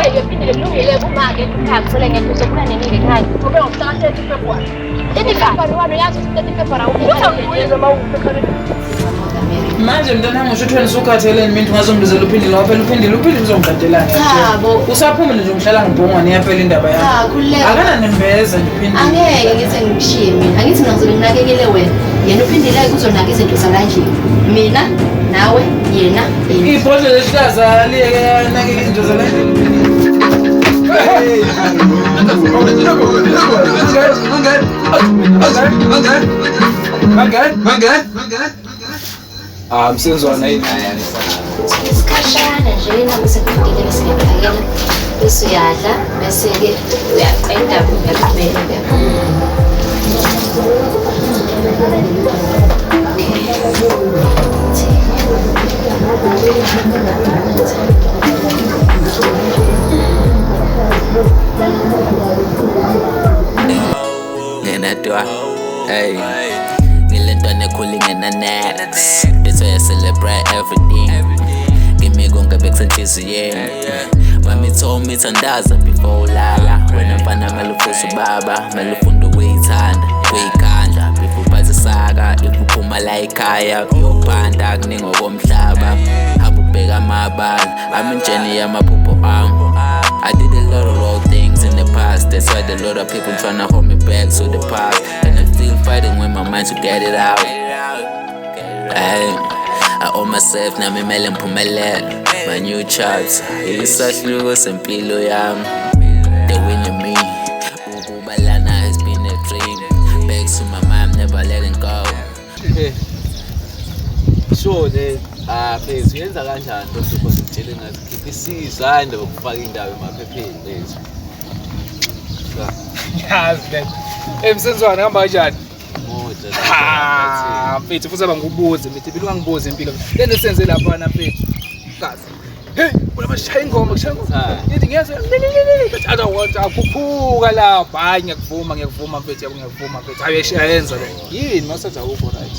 Hayi, phindile kulungile kuma-ke ekhaya ngicela ngento uzobuya nini-ke ekhaya? Ube ngomhla ka-30 February. 35 wena uyazi ukuthi 30 February Uthi uma usekhaleni. Manje mntanami usho ukuthi wena usukhatheleni mina ungazombizela uphindile ngoba phela uphindile uphindile uzongiqedelani. Cha bo. Usaphumile nje ngihlala ngibhongwane iyaphela indaba yami. Cha, khululeka. Akananembeza nje uphindile. Angeke ngize ngikushiye mina. Angithi mina ngizobe nginakekele wena. Yena uphindile uzonaka izinto zakanje. Mina nawe yena yena. Ibhodlela elihlaza liyeke nakeke izinto zalandini. Ah, msenzwana yini? Isikhashana nje nami sekuphindile bese ngiyaphakela. Bese uyadla bese-ke uyaqeda uyaqhubeka uyaphuma. Ngenatwa, hey. Ngilentwana ekhula ingena-nex. Bese uya-celebrate everything. Give konke bekusenhliziyweni. Mami told me thandaza before ulala. Wena mfana kumele ufise ubaba, kumele ufunde ukuyithanda, ukuyikhandla before uphathe isaka. If uphuma la ekhaya uyophanda kuningi okomhlaba. Hamba ubheka amabala, I'm in journey yamaphupho ami. I did a lot of wrong things in the past. That's why a lot of people tryna hold me back to the past. And I'm still fighting with my mind to get it out. Hey, I owe myself nami kumele ngiphumelele. My new chapter, isahluko sempilo yami. The winning me. Ukuba lana has been a dream. Back to my mom, never letting go. Sure le ah please uyenza kanjani lo hlupho ngitshele ngathi khipha isisu hayi indaba yokufaka indaba emaphepheni lethu. Yazi le. Eh msenzwana hamba kanjani? Moja. Ha, mfethu futhi abangubuze mfethu impilo ungangibuzi impilo. Lento senze lapha na mfethu. Kazi. Hey, unamashaya ingoma kushaya ingoma. Cha. Ngithi ngiyezwa bathi ada akhuphuka lapha. Hayi ngiyakuvuma ngiyakuvuma mfethu yabo ngiyakuvuma mfethu. Hayi uyayenza le. Yini masathi awukho right.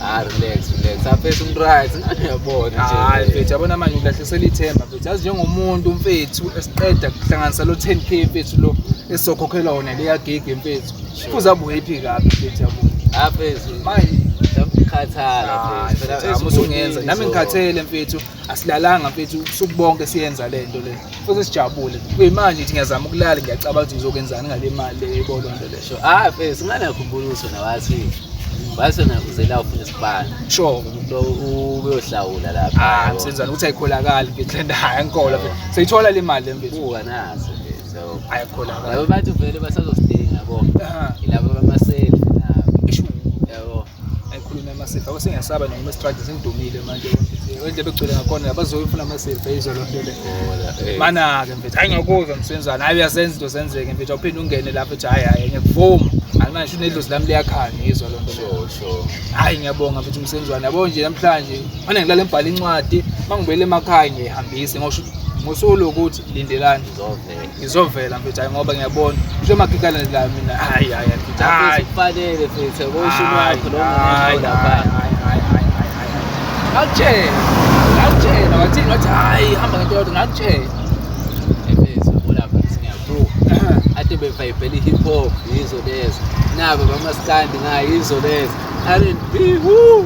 Ah relax relax. Aphethe umuntu right ngani uyabona nje. Hayi mfethu yabona manje ngilahlisela ithemba mfethu. Yazi njengomuntu mfethu esiqeda kuhlanganisa lo 10k mfethu lo esizokhokhelwa wona leya gig mfethu. Fuze abuye iphi kabi mfethu yabo. Ah mfethu. Manje Mhlawumbe ukukhathala Hayi, mfethu. Phela mfethu, usungenza nami ngikhathele mfethu asilalanga mfethu usuku bonke siyenza le nto le futhi sijabule kuyimanje ngithi ngiyazama ukulala ngiyacabanga ukuthi ngizokwenzani ngale mali le yebo loo nto le Sure. Ah mfethu ngani yakhumbula ukuthi wena wathi wena uze la ufuna isibani. sure Lo uyohlawula lapha. ah msenzana ukuthi ayikholakali mfethu le nto hayi angikholwa mfethu seyithola le mali le mfethu Buka naso mfethu. yabo. ayikholakali Labo bantu vele basazosidinga yabo. Aha. Yilabo bama-selfie nabo. Ishu. Yabo. Ayikhulume amasefi abo sengiyasaba noma estradi sengidumile manje mfethu indlela begcwele ngakhona bazoyifuna amasefi ayizwa loo nto le Hola. mana-ke mfethu hayi ngiyakuzwa msenzana hayi uyazenza into zenzeke mfethu awuphinde ungene lapho ethi hayi hayi ngiyakuvuma hayi manje unedlozi lami liyakhanya ngizwa loo nto leyo Sure sure. hayi ngiyabonga mfethu msenzwana yabo nje namhlanje mane ngilale ngibhala incwadi uma ngibuyele emakhaya ngiyihambise ngosho ngosuku lokuthi lindelani Ngizovela. ngizovela mfethu hayi ngoba ngiyabona ngisho emagigalane la mina hayi hayi mfethu hayi Hayi kufanele mfethu yabo ushumi wakho lo hayi, ungekho lapha. hayi, hayi, hayi, hayi, hayi. Ngakutshela ngakutshela wathini wathi hayi hamba ngento yodwa ngakutshela Mfethu yabo lapha ngithi ngiyabro. Ade bevayibhela i-hip hop yizo lezo. Nabo bamaskandi ngayo yizo lezo. R&B woo.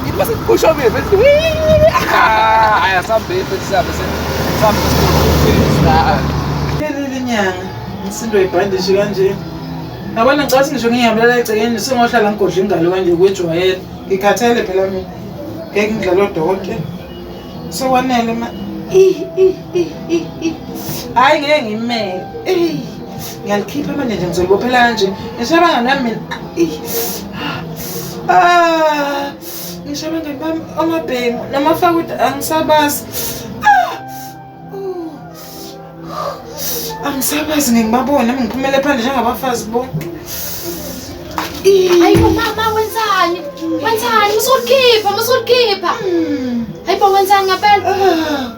Ithi base kusho mina mfethu hayi asambe mfethu sihambe sihambe Phelile inyanga, ngisindwe ibhandishi kanje. Yabona ngicela ngisho ngihambelela egcekeni sengohlala ngigodla ingalo kanje kwejwayele. Ngikhathele phela mina. Ngeke ngidlale odokotela. Sekwanele ma. Ih, ih, ih, ih, ih. Hayi ngeke ngimele. Ey. Ngiyalikhipha manje nje ngizolibophela kanje. Ngisho abangani bami mina. Ih. Ah. Ngisho abangani bami omabhengu namafakuti angisabazi. Ah. Uh. Angisabazi ngeke ngibabone nami ngiphumele phandle njengabafazi bonke. Hayibo mama wenzani? Wenzani? Musukukhipha, musukukhipha. Hayibo wenzani ngempela? Ah.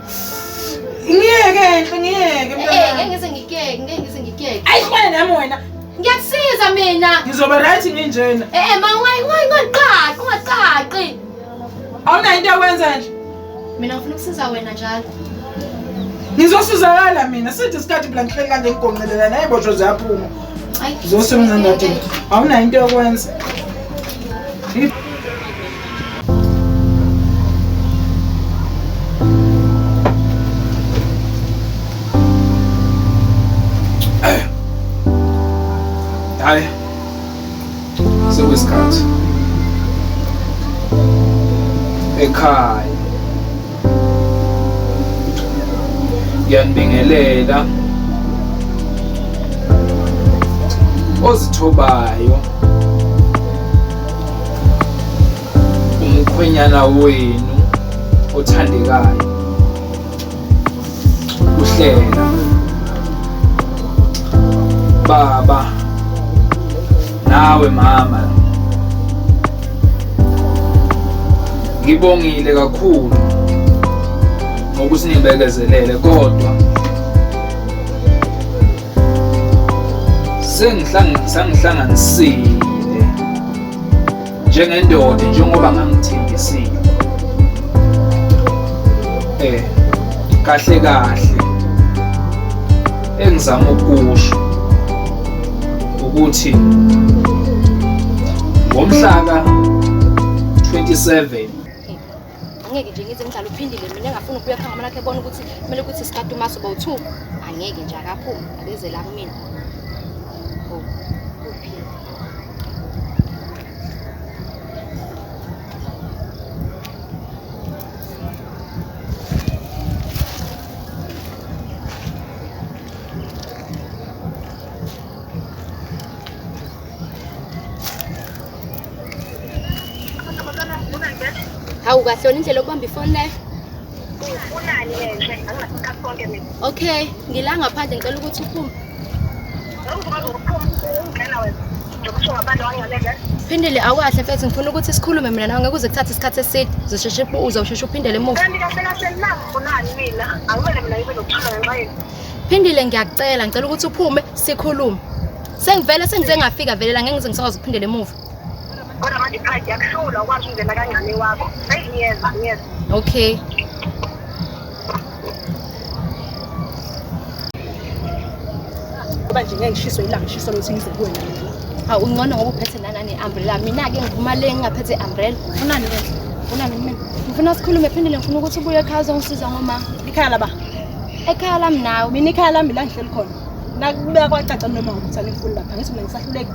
Ngiyeke enhle ngiyeke Eh, mntwana. ngeke ngize ngikuyeke, ngeke ngize ngikuyeke. Ayi hlale nami wena. Ngiyakusiza mina. Ngizoba right nginjena. Eh, eh, ma ungaqaqi, ungaqaqi. Awunayo into yokwenza nje. Mina ngifuna ukusiza wena njalo. Ngizosizakala mina, sithi isikhathi phela ngihleli kanje ngigonqelela nayiboshwe ziyaphuma. Hayi. Uzosebenza engadini. Awunayo into yokwenza. Hayi. Sekuyisikhathi. Ekhaya. Ngiyanibingelela. Ozithobayo. Umkhwenyana wenu othandekayo. Uhlela. Baba nawe mama ngibongile kakhulu ngokuthi nibekezelele kodwa sengihlanganisile njengendoda njengoba ngangithembisile kahle kahle engizama ukusho ukuthi ngomhla ka-27 Angeke nje ngize ngidlale uphindile mina engafuni ukubuya ekhaya ngoba nakhe ebona ukuthi kumele ukuthi sikade uma soba u-2. Angeke nje akaphume akeze la kumina. Oh, uphinde. Hawu kahle yona indlela yokubamba ifoni leyo. Ufunani lenhle? Anginasikhathi sonke mina. Okay, ngila ngaphandle ngicela ukuthi uphume. Ngikwazi ukuphuma ungena wena. Njengoba ngaphandle wangalela. Phindile awukahle mfethu ngifuna ukuthi sikhulume mina nawe ngeke uze kuthathe isikhathi eside. Uzosheshe uzosheshe uphindele emuva. Kanti kahle kahle nakufunani mina? Akumele mina ngibe nokuthula ngenxa yenu. Phindile ngiyakucela ngicela ukuthi uphume sikhulume. Sengivele sengize ngafika vele la ngeke ngize ngisakwazi ukuphindela emuva. Kodwa manje ipride yakuhlula ukwazi ukungena kancane wakho. Hey ngiyeza, ngiyeza. Okay. Ngoba nje ngeke ngishiswe ilanga ngishiswe lokuthi ngize kuwena mina. Hawu ungcono ngoba uphethe nanani umbrella. Mina ke ngiphuma le ngingaphethe umbrella. Ufunani wena? Ufunani mina? Ngifuna sikhulume Phindile ngifuna ukuthi ubuye ekhaya uzongisiza ngoma. Ikhaya laba. Ekhaya lami nawe. Mina ikhaya lami la ngihleli khona. Nakubeka kwacaca noma ukuthi angifuni lapha ngithi mina ngisahluleka.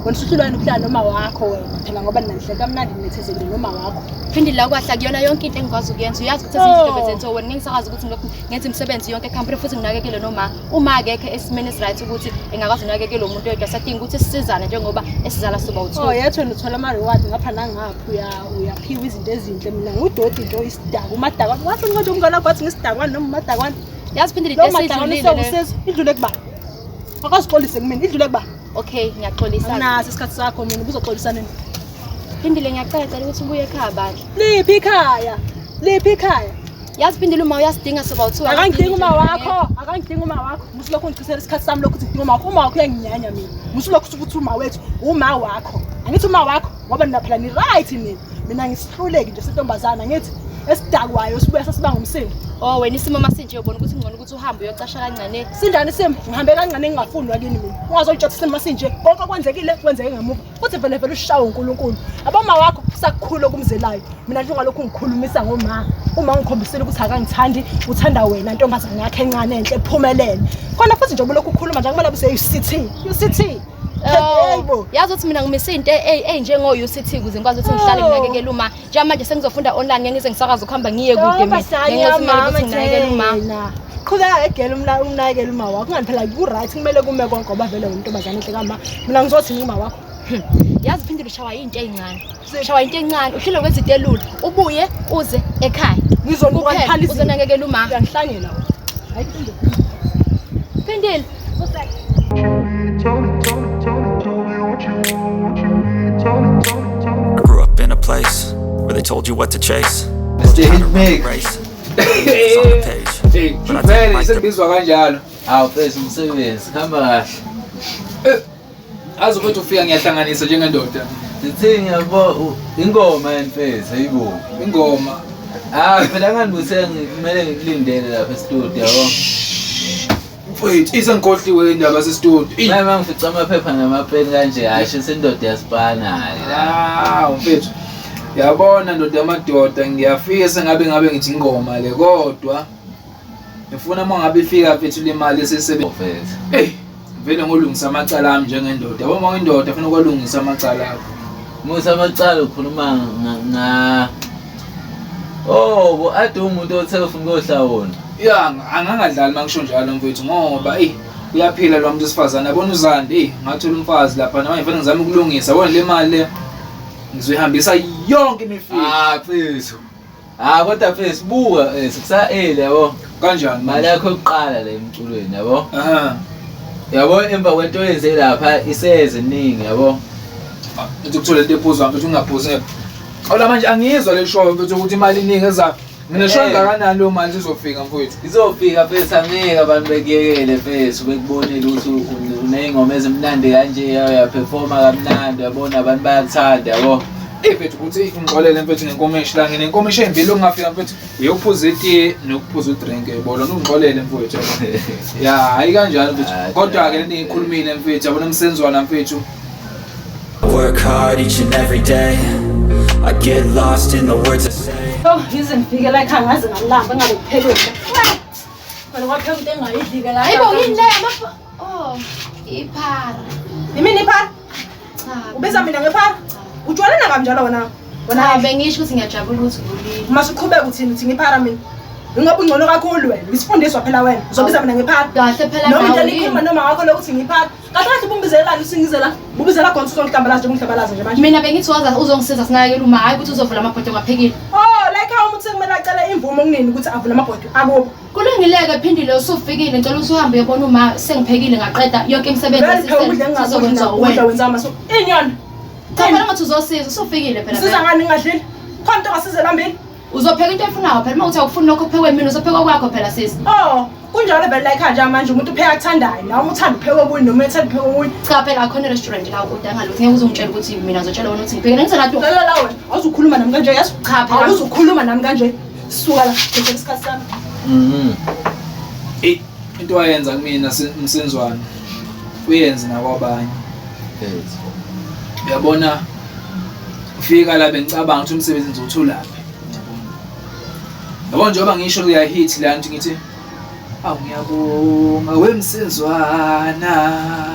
Wena usuhlulwa yini ukuhlala noma wakho wena phela ngoba nina nihleli kamnandi ninethezekile noma wakho. Phindile la kwahla kuyona yonke into engikwazi ukuyenza. Uyazi ukuthi ezinye izinto bezenziwa wena ngeke ngisakwazi ukuthi ngilokhu ngenze imisebenzi yonke ecompany futhi nginakekele noma uma akekho esimeni esiright ukuthi engakwazi ukunakekela umuntu oyedwa sadinga ukuthi sisizane njengoba esizala soba Oh u-two. yethu wena uthola ama-reward ngapha nangapha uyaphiwa izinto ezinhle mina ngudoti nje oyisidakwa umadakwane. Wathi konje umngane wakho wathi ngisidakwane noma umadakwane. Yazi Phindile Lo into madakwane esidlulile leyo. usewusizwe idlule kuba. Akazixolise kumina idlule kuba. Okay, ngiyaxolisa. Anginaso isikhathi sakho mina ubuzoxolisa nini? Phindile ngiyacela cela ukuthi ubuye ekhaya bandla. Liphi ikhaya? Liphi ikhaya? Yazi Phindile uma uyasidinga soba u-two. Akangidingi uma wakho, akangidingi uma wakho. Musulokhu ungichisela isikhathi sami lokhu uthi ngidinga uma wakho. Uma wakho uyanginyanya mina. Musulokhu uthi uma wethu, uma wakho. Angithi uma wakho ngoba nina phela ni right nina. Mina ngisihluleki nje sentombazana angithi esidakwayo sibuya sasibanga umsindo. Oh wena isimo masinje ubona ukuthi ngcono ukuthi uhambe uyocasha kancane. Sinjani isimo? Ngihambe kancane ngingafuni wakini mina. Ungazolitshatha isimo masinje. Konke okwenzekile kwenzeke ngemuva. Futhi vele vele ushawe uNkulunkulu. Aboma wakho kusakukhulu okumzelayo. Mina nje ungalokhu ngikhulumisa ngoma. Uma ngikhombisile ukuthi akangithandi, uthanda wena ntombazane yakhe encane enhle ephumelele. Khona futhi nje ubulokhu ukhuluma nje kumele buse UCT. UCT. Oh, yazi ukuthi mina ngimise into enjengo UCT ukuze ngikwazi ukuthi ngihlale Oh. nginakekele uma. Njengamanje sengizofunda online ngeke ngize ngisakwazi ukuhamba ngiye kude mina. Ngeke ngize kumele ukuthi nginakekele uma. Qhubeka egele umnakekele uma wakho. Ungani phela ku-right kumele kume konke ngoba vele wena intombazane enhle kama. Mina ngizothini uma wakho? Yazi Phindile ushawa into encane. Ushawa into encane, uhlule kwenza into elula. Ubuye uze ekhaya. Ngizonuka Kuphela, ngikhala izinto. Uzonakekela uma. Uyangihlangela wena. Hayi Phindile. Phindile. I grew up in a place where they told you what to chase. Mr. Hitmaker. Race. It's on the page. Hey, But I vele didn't like the sengibizwa kanjalo. Hawu mfethu umsebenzi hamba kahle. Azi ukuthi ufika ngiyahlanganisa njengendoda. Sithini yabo ingoma yini mfethu hayibo. Ingoma. Ah, phela ngangibuse kumele ngikulindele lapha e-studio yabo. Mfowethu, isengikhohliwe indaba sestudio. Manje mangifica amaphepha namapeni kanje, hayi sendoda yasipana la. Ah, mfethu. Yabona ndoda yamadoda, ngiyafisa ngabe ngithi ingoma le kodwa ngifuna uma ngabe ifika mfethu le mali esesebe. Mfethu. Hey, vele ngolungisa amacala ami njengendoda. Yabo uma indoda ufuna ukwalungisa amacala akho. Musa amacala ukhuluma nga Oh, bo ade umuntu othe ufuna ukuyohlawula. Ya, angangadlali mangisho njalo mfethu ngoba ey uyaphila lo muntu wesifazane. Yabona uZandi, ey ngathola umfazi lapha manje ngifuna ngizame ukulungisa. Yabona le mali le ngizoyihambisa yonke imifino. Ah, mfethu. Ah, kodwa mfethu buka sikusa early yabo. Kanjani? Imali yakho yokuqala le emculweni yabo. Aha. Yabo emva kwento oyenze lapha iseziningi yabo. Uthi ukuthola into ephuzwa mfethu ungaphuzi ngeke. Ola manje angiyizwa le show mfethu ukuthi imali iningi eza. Mina show ngakanani leyo mali izofika mfethu. Izofika mfethu, angeke abantu bekuyekele mfethu bekubonile ukuthi uney'ngoma ezimnandi kanje, uyaperforma kamnandi yabona abantu bayakuthanda yabo. Eh mfethu ukuthi ungixolele mfethu ngenkomishi la, nginenkomishi embili ongafika mfethu uyophuza itiye nokuphuza udrink yebo lona ungixolele mfethu. Ya hayi kanjalo mfethu. Kodwa ke lento engiyikhulumile mfethu yabona umsenzwana mfethu. I work hard each and every day. I get lost in the words I say. Oh, ngize ngifike la ekhaya ngaze ngalamba ngabe kuphekwe. Wena wapheka into engayidli-ke la. Hayibo yini le amafa? Oh, iphara. Yimini iphara? Cha. Ubiza mina ngephara? Ujwayelana kanjalo wena? Wena bengisho ukuthi ngiyajabula ukuthi uvulile. Uma usuqhubeka uthini uthi ngiphara mina? Ingoba ungcono kakhulu wena. Ngisifundiswa phela wena. Uzobiza mina ngephara. Kahle phela Noma into nawe elikhuluma yini? noma ngakho lokuthi ngiphara. Kahle kahle ubumbizelani usingizela. Ubizela khona usongihlambalaza nje ungihlambalaza nje manje. Mina bengithi waza uzongisiza sinakekela uma hayi ukuthi uzovula amabhodwe ngaphekile. Oh, like how umuntu sekumele acele imvumo kunini ukuthi avule amabhodwe akubo. Kulungile-ke Phindile usufikile ngicela ukuthi uhambe uyobona uma sengiphekile ngaqeda yonke imisebenzi Vele phela ukudla engingakudli sizokwenziwa nakho, ukudla wena. wenza amasu. Inyoni. Cha phela ngathi uzosiza usufikile phela. Siza ngani ngingadlile? Khona into ongasiza lambili? Uzopheka into oyifunayo phela uma uthi awufuni lokho ophekwe mina uzopheka okwakho phela sisi. Oh, kunjalo vele like nje manje umuntu upheka akuthandayo. Nawe uma uthanda upheka okunye noma uthanda upheka okunye. Cha phela akhona i-restaurant la ukuda ngalutho ngeke uze ungitshele ukuthi mina ngizotshela wena ukuthi ngipheke ngithi Lalela la wena, awuzukhuluma nami kanje yazi? Cha phela. Awuzukhuluma nami kanje. Suka la, ngithatha isikhathi sami. Mhm. Eh into ayenza kumina umsenzwana uyenze nakwabanye. Mfethu. Uyabona ufika la bengicabanga ukuthi umsebenzi ngizowutholaphi. Yabo njengoba ngisho kuya hit la ngithi ngithi awu ngiyabonga wemsenzwana.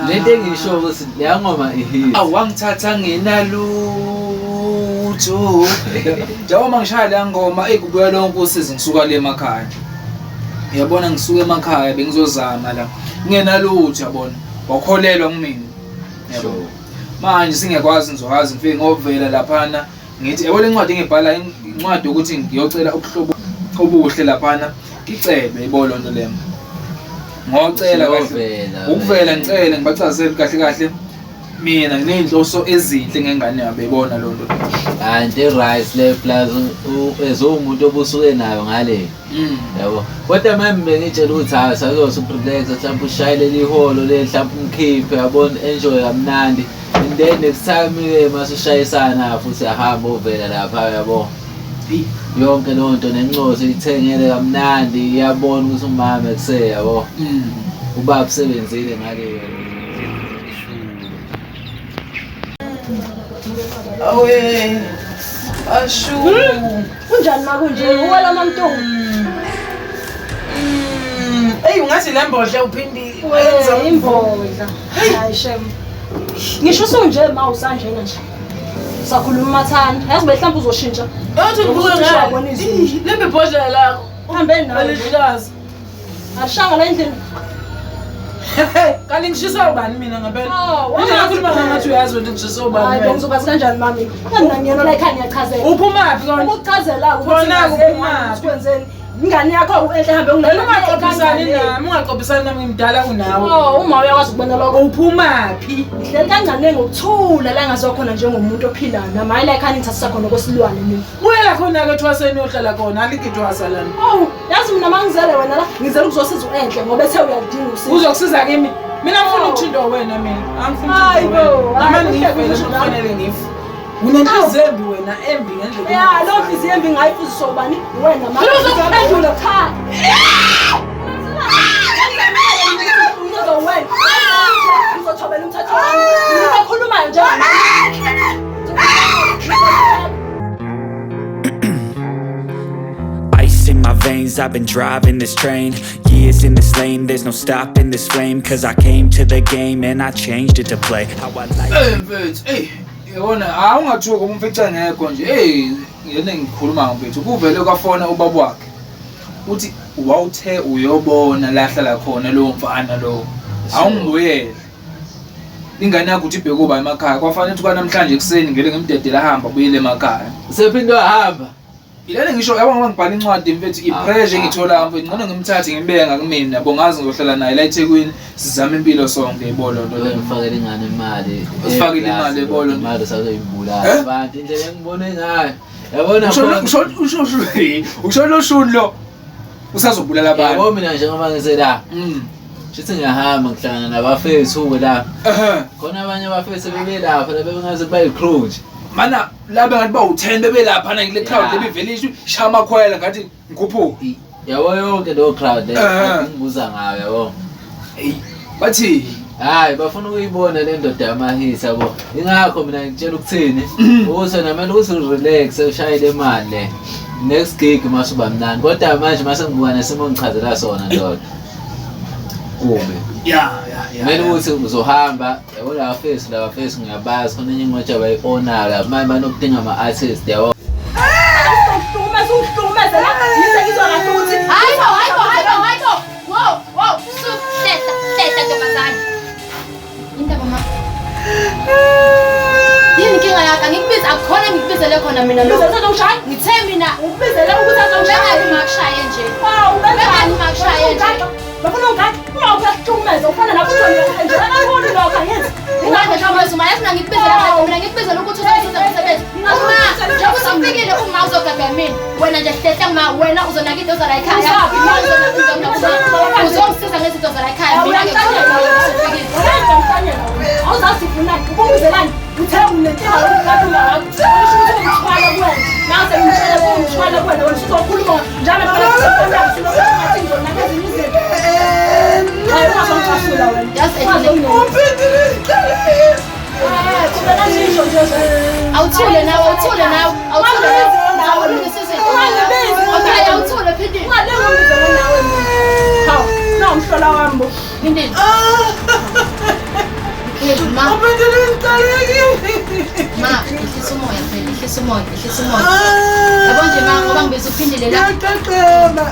Lento engisho ukuthi leya ngoma ihit. Awu wangithatha ngenalutho. Njengoba ngishaya leya ngoma ey kubuya lonke usizi ngisuka le emakhaya. Uyabona ngisuka emakhaya bengizozama la. Ngingenalutho yabona. Wakholelwa kumina. Yabo. Manje singekwazi ngizokwazi ngifike ngovela laphana ngithi yabo le ncwadi engibhala incwadi yokuthi ngiyocela ubuhlobo obuhle laphana ngicebe yabo lonto leyo. Ngocela kahle. Ukuvela ngicele ngibachazele kahle kahle mina nginey'nhloso ezinhle ngengane yabo yibona loo nto. Hayi into rice le plus ezomuntu obusuke nayo ngale. Yabo. Kodwa manje bengitshela ukuthi hayi sazothi ukurelax mhlawumbe ushayele iholo le mhlawumbe umkhiphe yabona enjoy kamnandi. And then next time ke masushayisana futhi ahamba ovela lapha yabo. Yonke leyo nto nencosi ithengele kamnandi iyabona ukuthi umama ekuse yabo. Ubaba usebenzile ngale. Awe. Ashu. Kunjani makunje? Uwela mamntungu. Ey ungathi le mbodla uphindi wenza Wenza imbodla. Hayi shem. Ngisho usunje ma usanjena nje. Usakhuluma mathanda. Yazi mhlawumbe uzoshintsha. Uthi ngibuke Wabona ngani? izulu. Lembe ibhodlela lakho. Uhambe nayo. Alihlaza. Alishanga la endlini. Kanti ngishiswa ubani mina ngempela? Oh, Indlela okhuluma ngayo ngathi uyazi ukuthi ngishiswa ubani. Hayi wena. bengizobazi kanjani mami? Mina ngiyena la ekhaya ngiyachazela. Uphumaphi kona? Ukuchazela ukuthi Khona ngazeni uphumaphi? ukuthi kwenzeni. Ingane yakho enhle hambe Wena ungaqophisani nami, ungaqophisani nami ngimdala kunawe. Oh, uma uyakwazi ukubona lokho. Uphumaphi? Ngihleli kancane ngokuthula la ngaziwa khona njengomuntu ophilayo nami hayi la ekhaya ngithathisa khona kwesilwane mina. Buyela khona-ke ethwaseni uyohlala khona, alikho ithwasa lana. Oh, yazi mina mangizele wena la, ngizele ukuzosiza u-Enhle ngoba ethe uyalidinga usizo. Uzokusiza kimi? Mina ngifuna Oh. ukuthintwa wena mina. Angifuni Hayi ukuthintwa bo, wena. Nami hayi, ngife, kuhle nje kufanele ngife. Unenhliziyo embi wena, embi ngendlela. Ya, lo nhliziyo embi ngayifuziswa ubani? Wena mama. Uzophendula cha. Uzowena. Uzothobela umthetho wami. Ngizokhuluma nje. Ice in my veins, I've been driving this train. Years in this lane, there's no stopping this flame. Cause I came to the game and I changed it to play how I like. Ey mfethu, ey yabona awungathuki uma umfica ngekho nje. Ey ngene ngikhuluma mfethu, kuvele kwafona ubaba wakhe. Uthi wawuthe uyobona la hlala khona lowo mfana lo. Awungibuyele. Ingane yakho uthi ibheke uba emakhaya. Kwafanele ukuthi kwanamhlanje ekuseni ngivele ngimdedele ahamba abuyele emakhaya. Sephinde wahamba. Ilele ngisho yabo ngoba ngibhala incwadi mfethu i-pressure engiyitholayo mfethu ngcono ngimthathe ngimbeke ngakumina yabo ngazi ngizohlala naye la eThekwini sizame impilo sonke yebo loo nto leyo. Ngifakele ingane imali. Usifakele imali yebo Imali sazoyibulala abantu indlela engibone ngayo. Yabona usho lo shuni lo usazobulala abantu. Yabo mina njengoba ngisela. Shithi ngiyahamba ngihlangana nabafethu la. Khona abanye abafethu bebelapha la bebengaze bayi-crew nje. Mana laba ngathi bawu-10 bebelapha na kule crowd lebivele isho shaya amakhwela ngathi ngikhuphuka. Yabo yonke leyo crowd leyo ngibuza ngayo yabo. Hey bathi hayi bafuna ukuyibona le ndoda yamahisa yabo. Ingakho mina ngitshela ukuthini ukuthi wena kumele ukuthi urelax ushayele imali le. Next gig masuba mnandi kodwa manje mase ngibuka nesimo ngichazela sona ndoda. Kubi. Ya ya ya. Kumele ukuthi uzohamba yabo laba face laba face ngiyabazi khona enye inqotsha bayi-ownayo la manje banokudinga ama-artist yabo. Uhlukumeza uhlukumeza la. Yize ngizwa kahle ukuthi hayibo hayibo hayibo hayibo. Wow wow hlehla hlehla ntombazane. Indaba ma. Yini inkinga yakho? Angikubizi akukhona ngikubizele khona mina lo. Ngithe mina ukubizele ukuthi azongishaye. Bengani makushaye nje. Wow, bengani makushaye nje. Bafuna ungakhi? Uma uyakuhlukumeza ufana nawe uthi nje akakhona lokho angithi. Ungangihlukumeza uma yazi mina ngikubizela kahle mina ngikubizela ukuthi uzosiza umsebenzi. Uma njengoba usufikile uma uzogada mina wena nje hlehla ma wena uzonaka into zala ekhaya. Uzongisiza ngezinto zala ekhaya mina ngikufikile. Awuzazi ufunani? Ubungizelani? Uthe unenkinga yokukade ungakho. Usho ukuthi umthwalo kuwena. Nase ngitshela umthwalo kuwena wena uzokhuluma njalo phela ngathi ngizonaka ezinye izinto. Hayi ungazongicasula wena. Awuthule nawe, awuthule nawe, awuthule nawe. Okay, awuthule phindile. Ungalingi ungizele nawe mina. Hawu, na umhlola wami bo. Phindile. Ma. Ma, ehlisa umoya phela, ehlisa umoya, ehlisa umoya. Yabo nje ma ngoba ngibiza uphindile la. Ngiyaqaqema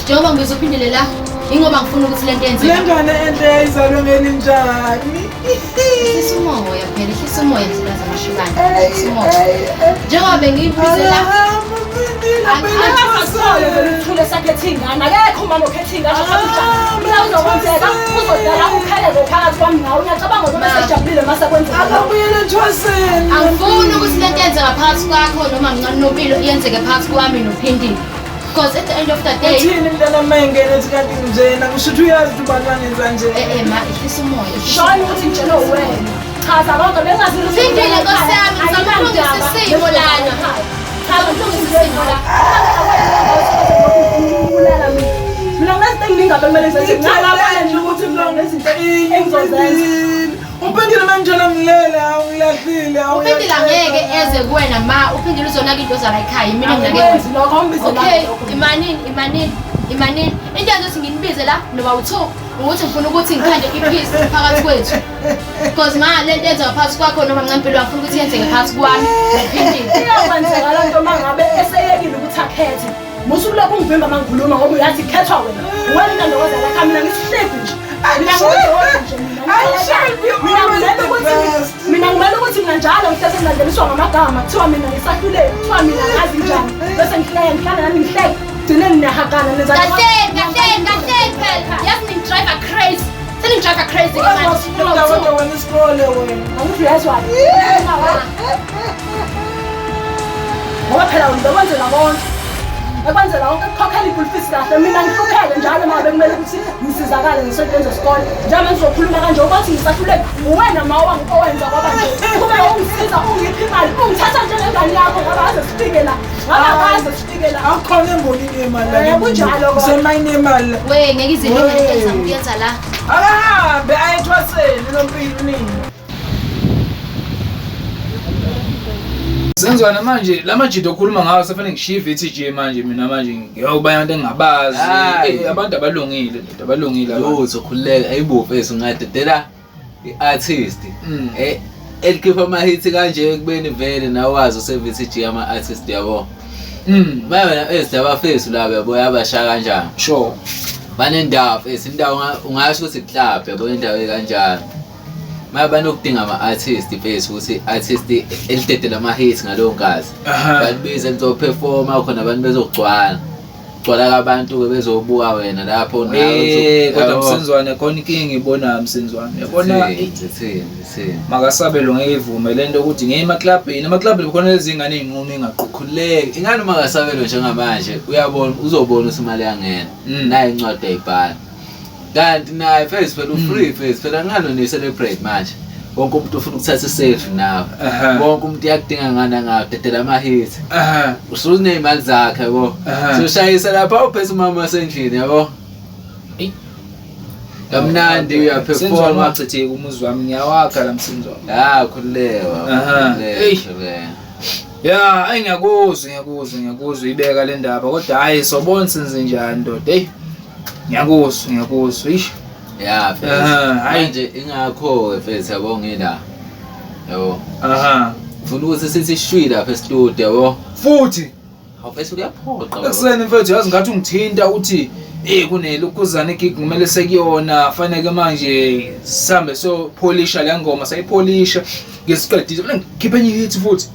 Njengoba ngibiza uphindile la, ingoba ngifuna ukuthi lento yenzeke. Le ngane enhle yayizalwe ngelinjani? Ehlisa umoya phela, ehlisa umoya msikazi amashibane. Ehlisa umoya. Njengoba bengiyibize la. Akasole vele uthule sakhethe ingane. Akekho umama okhethe ingane asho mina uzokwenzeka uzodala ukheleko phakathi kwami nawe. Uyacabanga noma sejabulile mase kwenzeka. Akabuyele ethwaseni. Angifuni ukuthi lento yenzeka phakathi kwakho noma mncane nompilo iyenzeke phakathi kwami nophindile. Because at the end of the day uthini mntana mayengena ethi kanti njena ngisho ukuthi uyazi ukuthi ubani wangenza nje. Ma ehlisa umoya. Shona ukuthi ngitshele wena. Chaza konke bengazi ukuthi Phindile nkosi yami ngizama ukulungisa isimo lana. Chaza ukulungisa isimo la. Mina nginezinto eziningi abekumele ngizenze. Ngicela nje ukuthi mlongo izinto engizozenza. Uphindile manje ngilele awuyahlile Uphindile angeke eze kuwena ma uphindile uzonaka into zala ekhaya mina nginake. Okay, imanini imanini imanini. Into yenza ukuthi nginibize la noma u2 ukuthi ngifuna ukuthi ngikhande ipeace phakathi kwethu. Because ma lento yenza phakathi kwakho noma mncane impilo ngifuna ukuthi yenzeke phakathi kwami nophindile. Iyakwenzeka loo nto mangabe eseyekile ukuthi akhethe. Musu kulokhu ungivimba mangikhuluma ngoba uyathi khethwa wena. Wena inandokazi lakho mina ngisihlebhi nje. Mina ngiyodwa nje mina. Mina ngimele ukuthi mina njalo ngihleze ngilandeliswa ngamagama kuthiwa mina ngisahluleki kuthiwa mina ngazi njani bese ngihleke ngihlale nami ngihleke gcine nginehakana nenza Kahle kahle kahle phela. Yazi ningidrive crazy. Seningidrive crazy manje. Kodwa wena isikole wena. Angithi uyezwa. Ngoba phela wena ukwenzela konke. Ekwenzela konke ukukhokhela i-school fees kahle mina ngihlupheke Njalo uma bekumele ukuthi ngisizakale ngisonto zesikole. Njengoba ngizokhuluma kanje ukuthi ngisahluleka uwena ma owenza kwaba nje. Kube ungisiza ungiphi imali ungithatha njengengane yakho ngoba aze sifike la. Ngaba kaze sifike la. Akukhona embonini yemali la. Kunjalo kodwa. Usemayini yemali. We ngeke izinto engizama ukuyenza la. Akahambe ayethwaseni nompilo nini. Senzwana manje lamajito okhuluma ngawo sefanele ngishiye i-VTG manje mina manje ngiyokuba abantu engingabazi. Abantu abalungile ndoda abalungile abantu. Lutho khululeka ayibo mfethu ngadedela i-artist. Elikhipha ama-hit kanje ekubeni vele nawazi use-VTG ama-artist yabo. Manje wena ezidaba fethu laba yabo yabasha kanjani. Sure. Banendawo fethu indawo ungasho ukuthi club yabo indawo ekanjani. Manje banokudinga ama-artist fethu ukuthi artist elidedela ama-hits ngaleyo nkathi. Balibiza lizoperforma khona abantu bezogcwala. Gcwala abantu bezobuka wena lapho nawe. Kodwa Msenzwane khona inkinga ngiyibonayo Msenzwane. Uyabona ithini. Makasabelo ngeke ivume lento ukuthi ngeke emaklabhini, emaklabhini khona lezi ngane ezinqunu engaqhukhuleki. Ingane makasabelo njengamanje uyabona uzobona ukuthi imali yangena. Nayi incwadi ayibhala. Kanti naye first phela u-free first phela ngani ni celebrate manje. Wonke umuntu ufuna ukuthatha i-selfie nawe. Wonke umuntu uyakudinga ngana ngawe dedela ama-hits. Usuneyimali zakhe yabo. Soshayisa lapha uphethe umama wasendlini yabo. Kamnandi uyaperforma. Ungachitheki umuzi wami ngiyawakha la Msenzwane. Ah khululeka. Ya, ayi ngiyakuzwa ibeka le ndaba kodwa hayi sobona senze njani ndoda. Hey. Ngiyakuzwa ish. Ya mfethu. Hayi nje ingakho mfethu yabo ngila. Yabo. Ufuna ukuthi sithi shwi lapha e-studio yabo. Futhi awufethu kuyaphoqa. Ekuseni mfethu yazi ngathi ungithinta uthi kunelokhuzana igig kumele sekuyona fanele manje sihambe siyopholisha le ngoma sayipholisha ngesiqedile mina ngikhiphe enye hit futhi.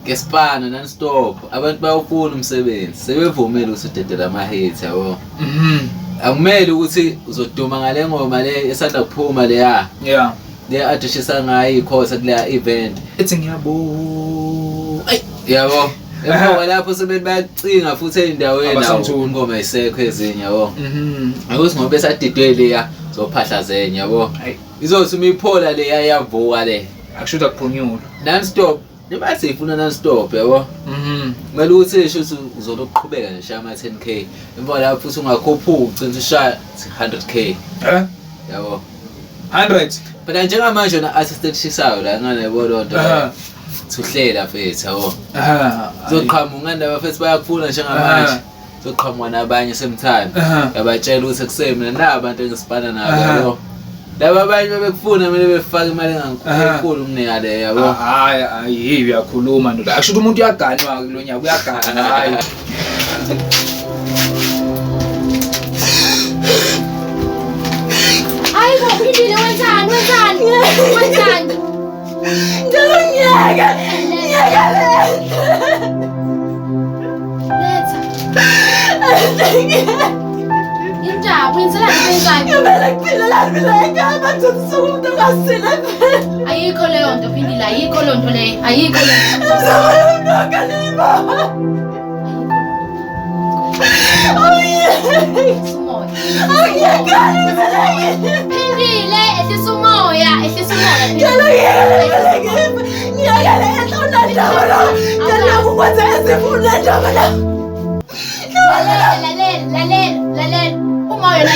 Ngesipana non stop abantu bayofuna umsebenzi sebevumile ukuthi udedela ama-hits yabo. Akumele ukuthi uzoduma ngale ngoma le esanda kuphuma leya. Yeah. Le adishisa ngayo ikhosa kuleya event. Ethi ngiyabo. Ay yabo. Emva lapho sebethi bayacinga futhi endaweni nawo ingoma isekho ezinye yabo. Akuthi ngoba esadidwe leya zophahla zenye yabo. Izothi uma iphola leya yavuka le. Akusho akuphunyulwa. Non stop. Nibathi ifuna non stop yabo. Kumele ukuthi isho ukuthi uzoqhubeka nje shaya ama 10k. Emva lapho futhi ungakhuphuka ugcina ushaya 100k. Yabo. 100. Phela njengamanje na assistant shisayo la ngane yabo lonto. Thuhlela mfethu yabo. Zoqhamuka ngandaba mfethu bayakufuna njengamanje. Zoqhamuka nabanye same time. Yabatshela ukuthi kusemina nabantu engisipana nabo yabo. Laba abanye bebekufuna kumele befake imali engankulu kunika le yabo. Hayi hayi uyakhuluma ndoda. Akusho ukuthi umuntu uyaganwa ke lo nyaka uyagana hayi. Hayi bo Phindile wenzani wenzani wenzani? Ngicela ungiyeke. Ngiyeke le. Letha. Injabu yenzelani into enzayo? Ngimele kuphilelani mina ekhaya manje ngisuke umuntu ongasile phela. Ayikho leyo nto Phindile, ayikho leyo nto leyo, ayikho leyo. Ngizama umuntu ongalima. Phindile, ehlisa umoya, ehlisa umoya. Ngicela ungiyeke ngiyeke le enhla unandaba la. Ngicela ukwenza ezifuna ndaba la. Lalela, lalela, lalela. Umoya la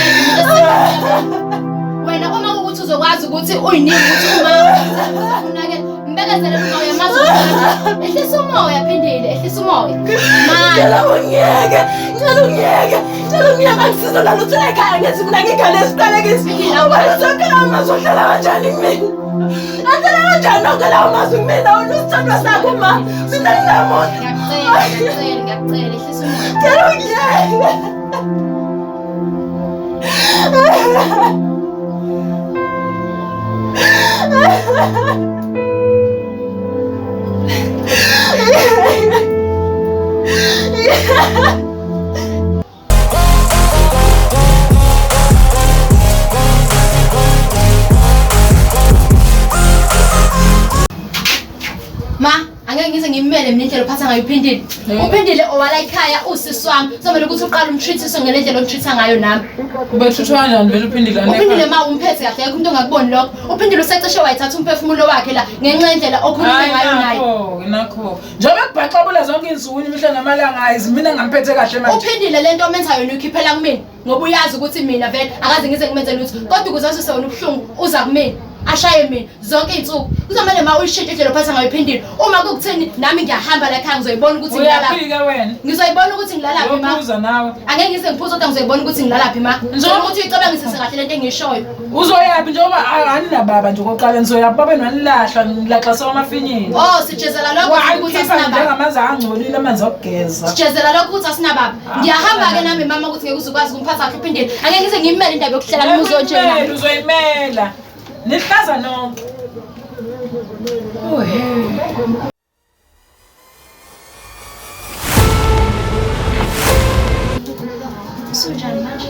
wena uma ukuthi uzokwazi ukuthi uyinike ukuthi uma unake mbekezele umoya mazi ehlisa umoya Phindile, ehlisa umoya. Ngicela ungiyeke, ngicela ungiyeke, ngicela ungiyeke angisizo lutho ekhaya ngithi mina ngingane esiqalekisi. Ubani sonke lawo mazwi ohlala kanjani kumina? Ahlala kanjani onke lawo mazwi kumina? Wena usithandwa sakho ma, mina nginamuntu. Ngiyacela, ngiyacela, ngiyacela ehlisa umoya. Ngicela ungiyeke. Ma, angeke ngize ngimele Ngiyimele mina indlela ophatha ngayo uphindile. Uphindile owala ekhaya usisi wami. Kuzomele ukuthi uqale umtreat ngale ndlela omtreat ngayo nami. Ubethuthwa kanjani vele uphindile Uphindile ma umphethe kahle akekho umuntu ongakuboni lokho. Uphindile usecishe wayithatha umphefumulo wakhe la ngenxa yendlela okhulume ngayo naye. Nakho, nakho. Njengoba kubhaxabula zonke izinsuku imihla namalanga hayi mina ngamphethe kahle manje. Uphindile lento omenza yona uyikhiphela kumina ngoba uyazi ukuthi mina vele akaze ngize ngimenze lutho kodwa ukuze azwise wena ubuhlungu uza kumina ashaye mina zonke iy'nsuku. Kuzomele ma uyishintshe indlela ophatha ngayo iphindile. Uma kukutheni nami ngiyahamba la ekhaya ngizoyibona ukuthi ngilalaphi. Uyafika wena. Ngizoyibona ukuthi ngilalaphi ma. Uyophuza nawe. Angeke ngize ngiphuze kodwa ngizoyibona ukuthi ngilalaphi ma. Ngicela ukuthi uyicabangisise kahle lento engiyishoyo. Uzoyaphi njengoba aninababa nje okokuqala nizoyaphi babe nanilahlwa nilaxaswa amafinyini. Oh sijezela lokho ukuthi Wanikhipha asinababa. njengamanzi angcolile amanzi okugeza. Sijezela lokho ukuthi asinababa. Ngiyahamba-ke nami mama ukuthi ngeke uze ukwazi ukumphatha kahle uphindile. Angeke ngize ngiyimele indaba yokuhlala umuzi onjena. Uyimela, uzoyimela. Nihlaza nonke. Oh hey. Usunjani manje?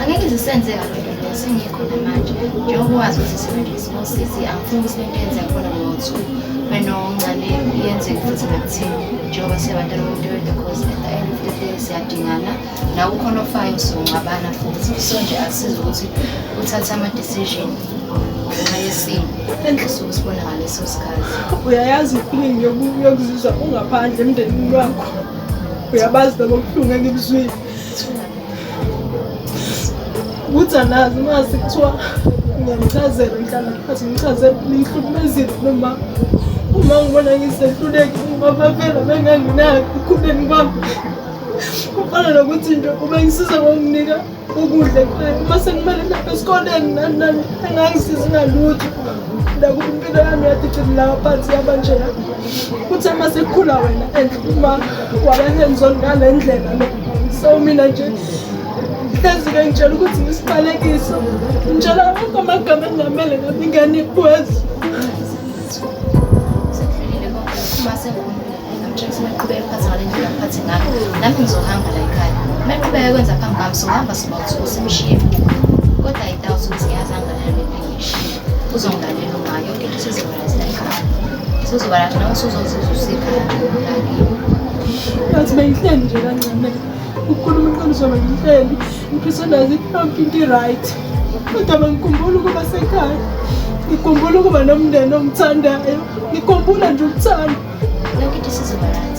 Angeke ize senzeka loo nto leyo sengikhona manje njengoba wazi ukuthi semanje sinosisi angifuni ukuthi lento yenzeka khona ngo-two benoncane iyenzeke futhi nakuthini njengoba siyabantwana bomuntu oyedwa cause at the end of the day siyadingana nawe ukhona ofayo sizonqabana futhi so nje akusizi ukuthi uthathe ama-decision ngenxa yesimo esuke sibona ngaleso sikhathi. Uyayazi i-feeling yokuzizwa ungaphandle emndenini wakho. Uyabazi lobo buhlungu engibuzwile. Ukuthi anazi mase kuthiwa ngiyamchazela ngihlala phansi ngimchazele ningihlukumezile noma uma ngibona ngisehluleki ngoba phela benganginaki ekukhuleni kwami. Kufana nokuthi nje ubengisiza ngokunginika ukudla ekhaya uma sekumele lapha esikoleni nani nani engangisizi ngalutho. Nakuba impilo yami yadicilela phansi yaba njeya. Kuthe uma sekukhula wena and uma waba hands on ngale ndlela le. So mina nje hlezi-ke ngitshela ukuthi ngisibalekiso. Ngitshela wonke amagama engingamele ngabe ingane ikwazi. Sekudlulile konke uma sengikhulumile ngamtshela ukuthi maqhubeka ephatha ngale ndlela aphathe ngayo nami ngizohamba la ekhaya maqhubeka kwenza phambi kwami sohamba soba uthuku simshiye kodwa ayidawuthi ukuthi ngiyazi angilalela lento engiyishiye uzongilalela uma yonke into isizoba right la ekhaya sizoba right nawe usuzozizwa usekhaya lakini. Yazi bengihleli nje kancane. Ukukhuluma iqiniso bengihleli. Ngifisa nazi yonke into i-right. Kodwa bengikhumbula ukuba sekhaya. Ngikhumbula ukuba nomndeni ongithandayo. Ngikhumbula nje ukuthanda. Yonke into isizoba right.